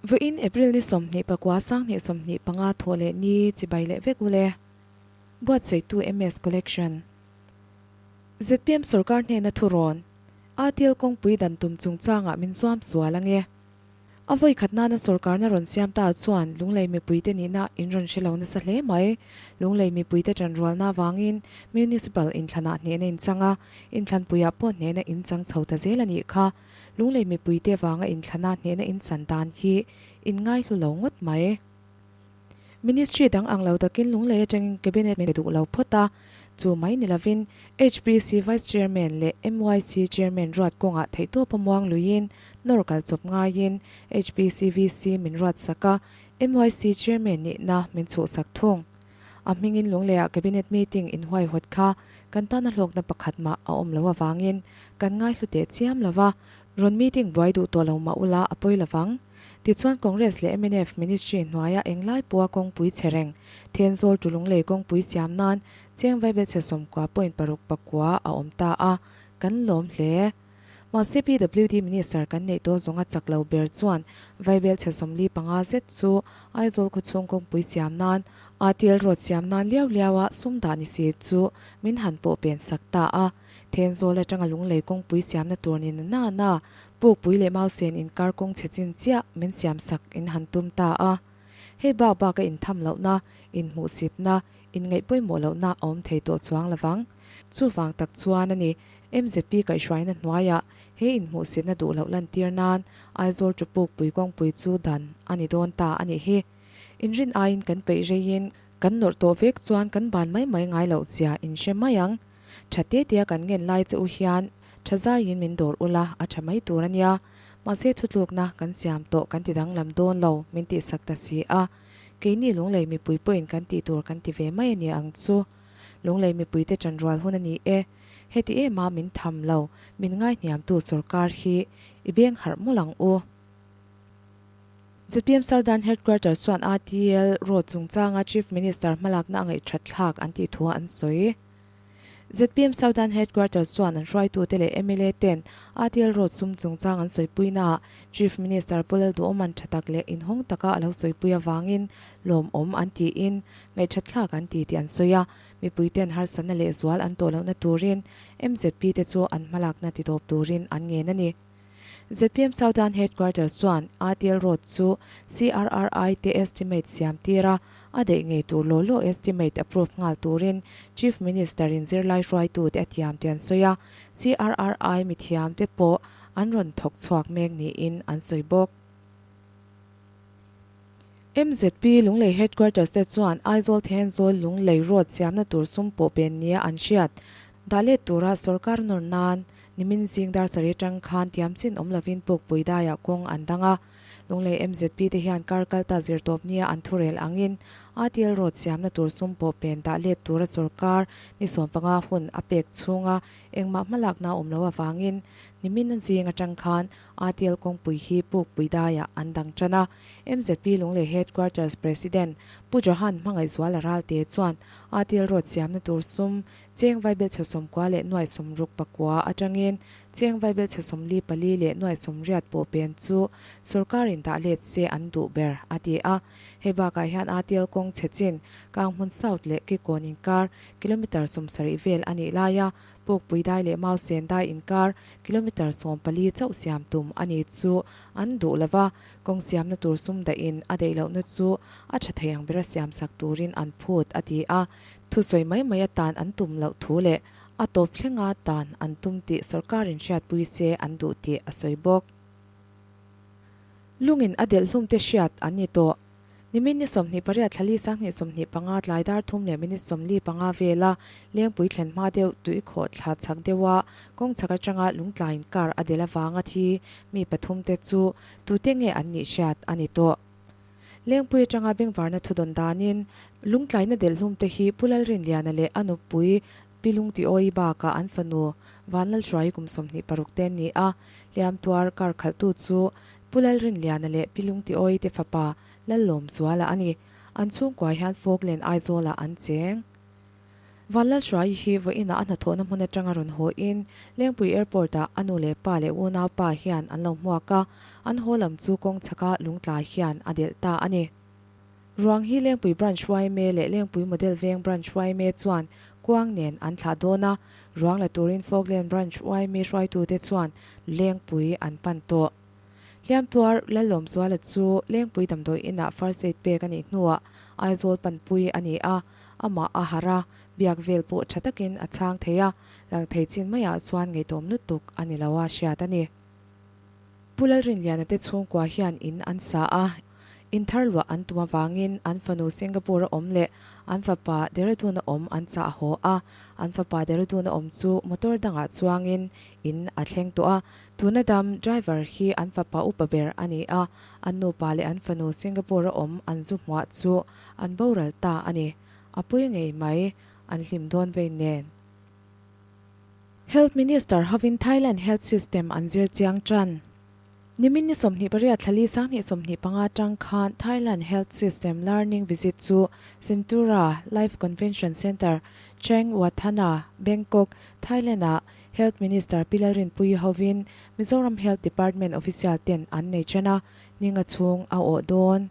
Vawiin April ni 29 2025 thawh leh ni chibai leh vek ule. Buatsaihtu MS Collection. Zpm sorkar hnena thurawn, ATL kawngpui dan tum chungchangah min zuam sual ange. A vawi khat nana sorkarna rawn siam ta chuan Lunglei mipuite nihna in rawn hre lo nasa hle mai. Lunglei mipuite ṭanrualna avangin Municipal inthlanah hnehna in chang a, inthlanpuiah pawh hnehna in chang chho ta zel a nih kha. Lunglei mipuite vanga inthlana hnehna in chan dan hi in ngaihlu lo ngawt mai. Ministry dang ang lo takin Lunglei atangin Cabinet pe duh lo phawt a, chu mai ni lovin HPC Vice Chairman leh MYC Chairman ruat kawngah theihtawpa muang luiin nawr kal chawp ngaiin HPC VC min ruat sak a, MYC Chairman nihna min chhuhsak thung. A hmingin Lungleiah Cabinet meeting inhuaihawt kha kan tana hlawkna pakhat mah a awm lo avangin kan ngaihlu teh chiam lo va, rawn meeting buai duh tawh lo mah ula a pawi lovang. Tichuan Congress leh mnf Ministry hnuaia englai pawha kawngpui chhe reng, Thenzawl tu Lunglei kawngpui siam nan cheng vaibelchhe 90 point paruk pakua a awm ta a, kan lawm hle. Mahse PWD Minister kan neih tawh zawnga chak lo ber chuan vaibelchhe 45 zet chu Aizawl khawchhung kawngpui siam nan, ATL road siam nan liau liaua sum dah ni si chu min han pawh pen sak ta a. Thenzawl atanga Lunglei kawngpui siamna tur ni na na na, Pukpui leh Mausen inkar kawng chhe chin chiah min siam sak in han tum ta a. Hei bak bak a intham lohna, inhmuhsitna, inngaih pawimawh lohna a awm thei tawh chuang lovang. Chuvang tak chuan a ni, MZP kaihhruaina hnuaiah he inhmuhsitna duh loh lantir nan Aizawl tu Pukpui kawngpui chu dan a ni dawn ta a nih hi. Inrin aiin kan peih reiin kan nawrh tawh vek chuan kan ban mai mai ngai loh zia in hre mai ang. Tha te tia kan ngen lai che u hian tha zaiin min dawr ula a tha mai tur a nia. Mahse thutlukna kan siam tawh kan ti danglam dawn lo min tihsak ta si a. Keini Lunglei mipui pawhin kan tih tur kan ti ve mai a ni ang chu. Lunglei mipuite ṭanrual hun a ni e. Heti em a min tham lo, min ngaihniamtu sorkar hi i beng harh mawlh ang u. Zpm Southern Headquarters chuan ATL road chungchanga Chief Minister hmalakna a ngaihthat thlak an tih thu an sawi. Zpm Southern Headquarters chuan an hruaitute leh mla ten ATL road sum chungchang an sawipuinaah Chief Minister Pu Lalduhawman tha tak leh inhawng taka a lo sawipui avangin lawmawm an tiin ngaihthat thlak an ti tih an sawi a. Mipuiten harsatna leh zual an tawh lohna turin mzp te chu an hmalakna titawp turin an ngen a ni. Zpm Southern Headquarters chuan ATL Road chu CRRI te estimate siam tir a, a daih ngei tur law law estimate approve nghal turin Chief Minister in zirlai hruaitute a thiam tih an sawi a, CRRI mithiam te pawh an rawn thawk chhuak mek niin an sawi bawk. Mzp Lunglei Headquarters te chuan Aizawl Thenzawl Lunglei Road siamna tur sum pawh pen nia an hriat dah let tura sorkar nawr nan Nimin zing dar sarih atang khan tiam chin awm lovin Pukpui daiah kawng an dang a. Lunglei mzp te hian kar kalta zirtawp nia an thurel angin ATL Road siamna tur sum pawh pen dah let tura sorkar ni 15 hun a pek chhunga engmah hmalakna awm lo avangin nimin zing atang khan ATL kawngpui hi Pukpui daiah an dang tan a. Mzp Lunglei Headquarters President Pu Johan Hmangaihzuala Ralte chuan ATL Road siamna tur sum Cheng vaibelchhe 90 leh nuai 69 atangin cheng vaibelchhe 44 leh nuai 80 pawh pen chu sorkarin dah let se an duh ber, a ti a. Hei bakah hian ATL kawng chhe chin, Kanghmun South leh Kikawn inkar kilometre 70 vel a nih laia Pukpui dai leh Mausen dai inkar kilometre 14 chauh siam tum a ni chu an duh lo va, kawng siamna tur sum dahin a daih lohna chu a tha thei ang bera siamsak turin an phut, a ti a. Thusawi mai mai atan an tum loh thu leh a tawp thlenga tan an tum tih sorkarin hriatpui se an duh tih a sawi bawk. Lungin a delh hlumte hriat an ni tawh. Nimin ni 28 thlali 2025 tlai dar thum leh minute 45 vela Lengpui thlen hma deuh tuikhawh thla chhak deuha kawng chhak atanga lungtlaiin car a delh avanga thi mi pathumte chu tute nge an nih hriat a ni tawh. Lengpui atanga bengvarna thudawn danin lungtlaina delh te hi Pu Lalrinliana leh a nupui Pi Lungtiawi bakah an fanu Vanlalhruai kum 26 te an ni a, hliam tuar kar khalhtu chu Pu Lalrinliana leh Pi Lungtiawi te fapa Lallawmzuala a ni. An chhungkua hian Falkland Aizawlah an cheng. Vanlalhruaii hi vawiinah a hnathawhna hmun atanga rawn haw in Lengpui Airport ah a nu leh pa leh unaupa hian an lo hmuak a, an haw lam chu kawng chhaka lungtla hian a delh ta a ni. Ruang hi Lengpui Branch yma leh Lengpui Model Veng Branch yma chuan kuang nen an thlah dawn a, ruang la turin Falkland Branch yma hruaitute chuan Lengpui an pan tawh. Hliamtuar Lallawmzuala chu Lengpui damdawi inah first aid pek a nih hnuah Aizawl panpui a ni a, amah a harh a, biak vel pawh tha takin a chhang thei a, lang thei chin maiah chuan ngeihtawm lutuk a ni lo a hriat a ni. Pu Lalrinliana te chhungkua hian in an sa a, in thar luah an tum avangin an fanu Singapore a awm leh an fapa Dehradun a awm an chah haw a, an fapa Dehradun a awm chu motor dangah chuangin in a thleng tawh a, tuna dam driver hi an fapa upa ber a ni a, an nupa leh an fanu Singapore a awm an zu hmuah chu an boral ta a ni. A pui ngei mai, an hlim dawn vei nen. Health Minister hovin Thailand health system an zir chiang tan. Nimin ni 28 thlali 2025 atang khan Thailand health system learning visit chu Centura Life Convention Centre, Cheng Wathana, Bangkok, Thailand-ah Health Minister Pi Lalrinpuii hovin Mizoram Health Department official ten an nei tan a, ninga chhung a awh dawn.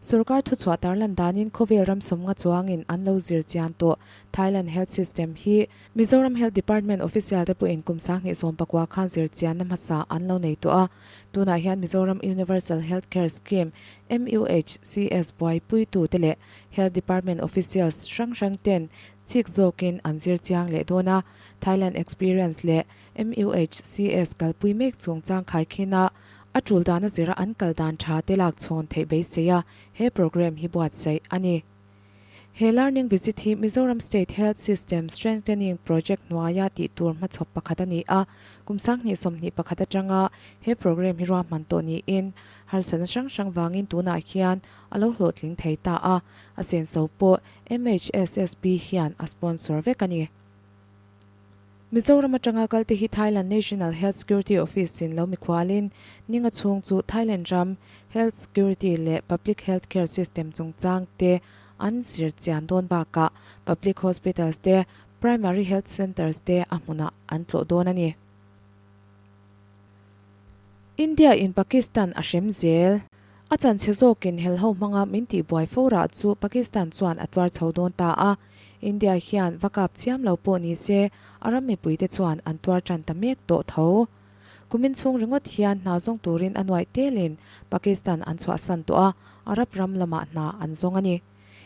Sorkar thuchhuah tarlan danin khawvel ram sawmnga chuangin an lo zir chian tawh Thailand health system hi Mizoram Health Department official te pawhin kum 2019 khan zir chianna hmasa an lo nei tawh a. Tunah hian Mizoram Universal Health Care Scheme, MUHCS, buaipuitu te leh Health Department officials hrang hrang ten chik zawkin an zir chiang leh dawn a. Thailand experience leh MUHCS kalpui mek chungchang khaikhin a A tul dana zira an kal dan tha te lak chhawn theih beisei a, he programme hi buatsaih a ni. He learning visit hi Mizoram State Health System Strengthening Project hnuaia tih tur hmachhawp pakhat a ni a, kum 2021 atanga he programme hi ruahman tawh niin harsatna hrang hrang vangin tunah hian a lo hlawhtling thei ta a, a senso pawh MHSSP hian a sponsor vek a ni. Mizoram atanga kalte hi Thailand National Health Security Office in lo mikhualin ninga chhung chu Thailand ram Health Security leh Public Health Care System chungchang te an zir chian dawn bakah Public Hospitals te Primary Health Centers te a hmunah an tlawh dawn a ni. India in Pakistan a hrem zel. A chanchhe zawkin helho hmanga min tihbuai fo rah chu Pakistan chuan a tuar chho dawn ta a. India hian va kap chiam lo pawh ni se, a ram mipuite chuan an tuar tan ta mek tawh tho. Kumin chhung ringawt hian hna zawng turin a nuaih telin Pakistan an chhuahsan tawh a, Arab ram lamah hna an zawng a ni.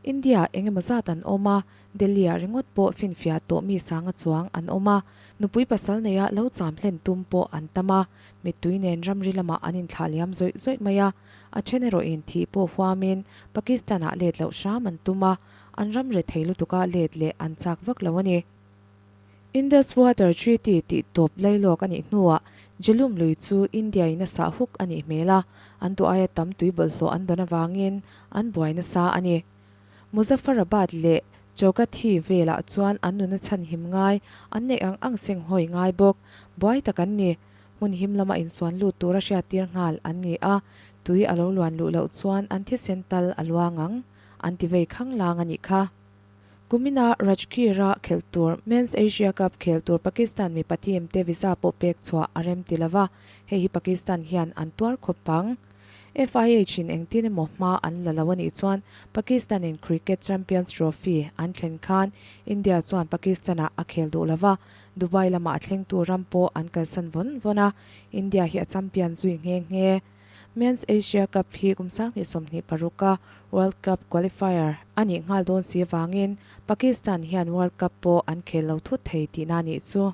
India eng emaw zat an awm a, Delhi-ah ringawt pawh finfiah tawh mi sanga chuang an awm a, nupui pasal neia lo cham hlen tum pawh an tam a, mittui nen ramri lamah an inthlah liam zawih zawih mai a, a then erawhin thih pawh huamin Pakistan-ah let loh hram an tum a, An ram rethei lutuka let leh an chak vak lo a ni. Indus Water Treaty tih tawp lailawk a nih hnuah Jhelum lui chu India-in a sah huk a nih hmel a, an duh aia tam tui bawlhhlawh an dawn avangin an buai nasa a ni. Muzaffarabad leh Chowkathi velah chuan an nuna chhanhim ngai an neih ang ang senghawi ngai bawk. Buai tak an ni. Hmun him lama insuan lut tura hriattir nghal an ni a, tui a lo luan luh loh chuan an thisen tal a luang ang. An ti vei khanglang a nih kha. Kumina Rajgir-a khelh tur Men's Asia Cup khel tur Pakistan mipa team te visa pawh pek chhuah a rem ti lova, hei hi Pakistan hian an tuar khawp ang. FIH in engtin emaw hma an la lo a nih chuan Pakistan in Cricket Champions Trophy an thlen khan India chuan Pakistan-ah a khel duh lova, Dubai lamah a thlengtu ram pawh an kalsan vawn vawn a, India hi a champion zui nghe nghe. Men's Asia Cup hi kum 2026 a World Cup qualifier a nih nghal dawn si avangin Pakistan hian World Cup pawh an khel lo thut thei tihna a nih chu.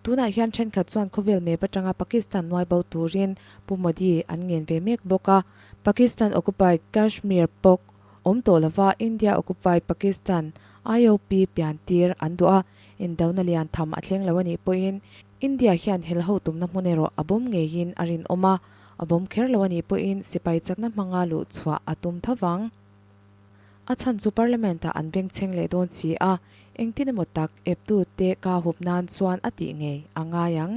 Tunah hian thenkhat chuan khawvel map atanga Pakistan nuai bo turin Pu Modi an ngen ve mek bawk a. Pakistan occupied Kashmir pawk awm tawh lova India occupied Pakistan, IOP, pian tir an duh a, indona lian tham a thleng lo a nih pawhin India hian helho tumna hmun erawh a bawm ngeiin a rinawm a, a bawm kher lo a nih pawhin sipai chakna hmanga luh chhuah a tum tho vang. A chhan chu Parliament-ah an bengchheng leh dawn si a, engtin emaw tak eptute ka hup nan chuan a tih ngei a ngai ang.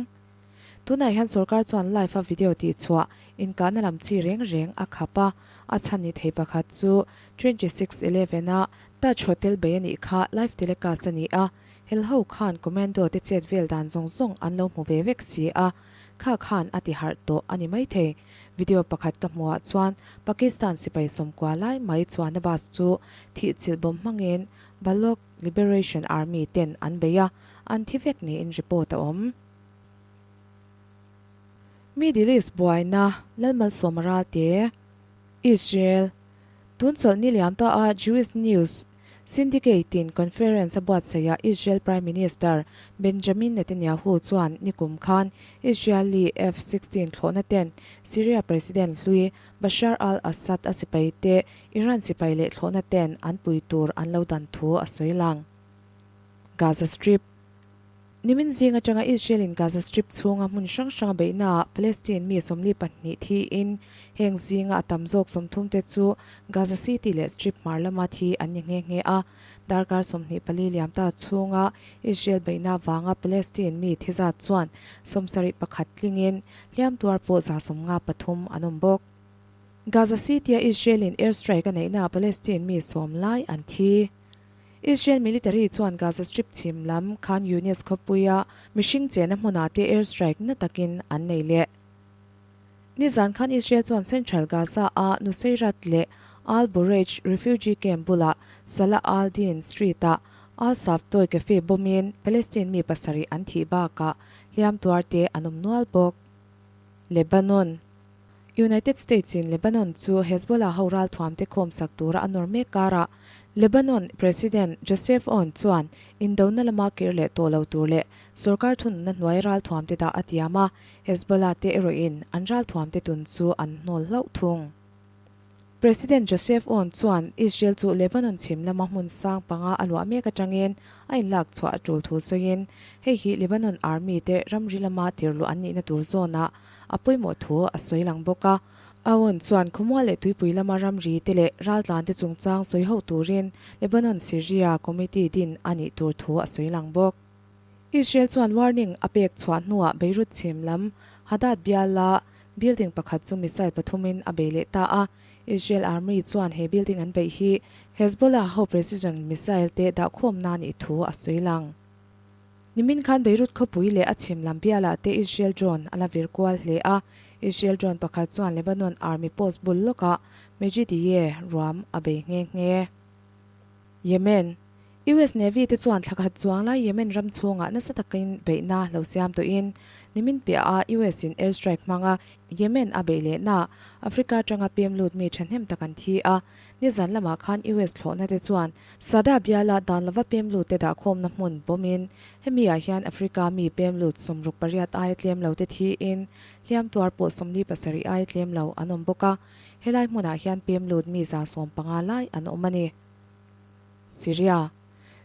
Tunah hian sorkar chuan live-a video tihchhuah inkahna lam chi reng reng a khap a, a chhan ni thei pakhat chu 26 eleven-a. Taj Hotel bei a nih kha live telecast a ni a, hel ho khan commando te chet vel dan zawng zawng an lo hmu ve vek si a, kha khan a ti harh tawh a ni maithei. Video pakhat ka hmuh ah chuan Pakistan sipai sawmkua lai mai chuan a bus chu thih chilh bawm hmangin Baloch Liberation Army ten an bei a, an thi vek niin report a awm. Middle East buaina Lalmalsawma Ralte, Israel, Tun chawlhni liam ta a Jewish News Syndicate in conference a buatsaih ah Israel Prime Minister Benjamin Netanyahu chuan nikum khan Israeli F-16 thlawhna ten Syria President hlui Bashar al-Assad a sipai te Iran sipai leh thlawhna ten an pui tur an lo dan thu a sawi lang. Gaza Strip. Nimin zing atanga Israel-in Gaza Strip chhunga hmun hrang hranga beihnaah Palestine mi 42 thiin heng zinga a tam zawk 30 te chu Gaza City leh Strip hmar lama thi an ni nghe nghe a. Darkar 24 liam ta chhunga Israel beihna vanga Palestine mi thi zat chuan 71 tlingin hliam tuar pawh 53 an awm bawk. Gaza City-a Israel-in airstrike a neihnaah Palestine mi sawm lai an thi. Israel military chuan Gaza Strip chhim lam Khan Younis khawpuia mihring chena hmunah te air strike na takin an nei leh. Nizan khan Israel chuan Central Gaza-a Nuseirat leh Al Bureij refugee camp bulah Salah al-Din Street-ah Al-Saftoy Cafe bomb-in Palestine mi pasarih an thih bakah hliam tuar te an awm nual bawk. Lebanon. United States in Lebanon chu Hezbollah ho ralthuam te khawm sak tura a nawr mek karah Lebanon President Joseph Aoun chuan indona lama kir leh tawh lo tur leh sorkar thununna hnuai ralthuam te dah a tiam a, Hezbollah te erawhin an ralthuam te tun chu an hnawl hlauh thung. President Joseph Aoun chuan Israel chu Lebanon chhim lama hmun sang panga a luah mek atangin a inlak chhuah a tul thu sawiin hei hi Lebanon Army te ramri lama tirluh an nihna tur zawnah a pawimawh thu a sawi lang bawk a. Aoun chuan khawmual leh tuipui lama ramri te leh raltlan te chungchang sawi ho turin Lebanon Syria Committee din a nih tur thu a sawi lang bawk. Israel chuan warning a pek chhuah hnuah Beirut chhim lam Hadad biala building pakhat chu missile pathumin a bei leh ta a. Israel Army chuan he building an beih hi Hezbollah ho precision missile te dahkhawmna nih thu a sawi lang. Nimin khan Beirut khawpui leh a chhim lam bialah te Israel drone a la vir kual hle a, Israel drone pakhat chuan Lebanon army post bul lawkah Mejidiyeh ruam a bei nghe nghe. Yemen, US Navy te chuan thla khat chuang lai Yemen ram chhungah nasa takin beihna lo siam tawhin nimin piahah US in air strike hmanga Yemen a beih lehna Africa atanga pem lut mi thahnem tak an thi a, nizan lamah khan US thlawhna te chuan Sada biala dan lova pem lut te dahkhawmna hmun bawmin hemi ah hian Africa mi pem lut 68 aia tlem lo te thiin hliam tuar pawh 47 aia tlem lo an awm bawk a, helai hmunah hian pem lut mi 150 lai an awm a ni. Syria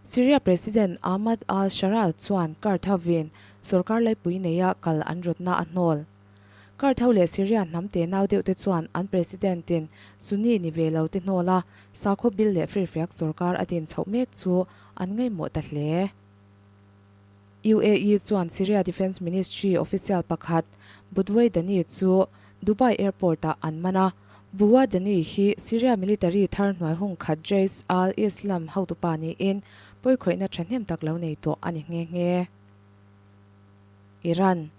Syria President Ahmad al-Sharaa chuan Kurd hovin sorkar laipui neia kal an rawtna a hnawl. Kurd ho leh Syria hnam te nau deuh te chuan an President in Sunni ni ve lo te hnawl a, sakhaw bil leh firfiak sorkar a din chhoh mek chu an ngaihmawh ta hle. UAE chuan Syria Defence Ministry official pakhat Budway Dani chu Dubai airport ah an man a. Buwa Dani hi Syria military thar hnuai hung khat Jaish al-Islam hotupa niin pawikhawihna thahnem tak lo nei tawh a ni nghe nghe. Iran.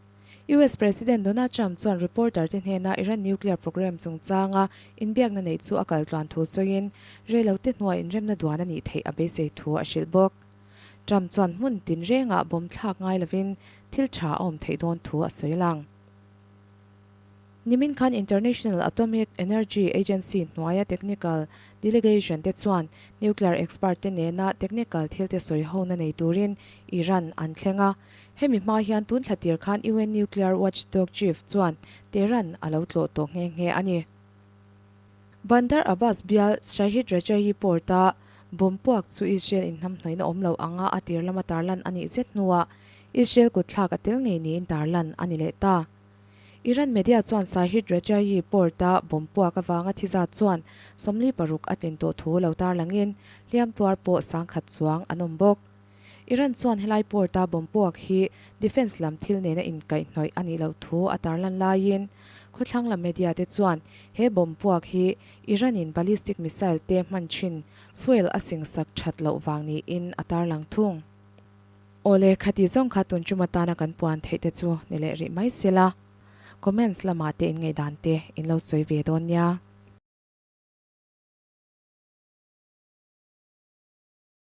US President Donald Trump chuan reporter te hnena Iran nuclear program chungchanga inbiakna neih chu a kal tluan thu sawiin reilote hnuah inremna duan a nih theih a beisei thu a hrilh bawk. Trump chuan hmun tinrengah bomb thlak ngai lovin thil tha a awm theih dawn thu a sawi lang. Nimin khan International Atomic Energy Agency hnuaia technical delegation te chuan nuclear expert te nena technical thil te sawi hona nei turin Iran an thleng a. Hemi hma hian tun thla tir khan UN nuclear watchdog chief chuan Tehran a lo tlawh tawh nghe nghe a ni. Bandar Abbas bial Shahid Rajaee port-a bomb puak chu Israel inhnamhnawihna awm lo anga a tir lama tarlan a nih zet hnuah Israel kutthlak a tel ngei niin tarlan a ni leh ta. Iran media chuan Sahid Rajaee port-a bomb puak avanga thi zat chuan 46 a tlin tawh thu lo tarlangin hliam tuar pawh 10,000 chuang an awm bawk. Iran chuan helai port-a bomb puak hi defence lam thil nena inkaihhnawih a nih loh thu a tarlan laiin. Khawthlang lam media te chuan he bomb puak hi Iran in ballistic missile te hman thin fuel a singsak that loh vang niin a tarlang thung. Awle, khati zawng kha tun tum atana kan puan theih te chu ni leh rih mai sela. Comments lamah te in ngaihdan te in lo sawi ve dawn nia.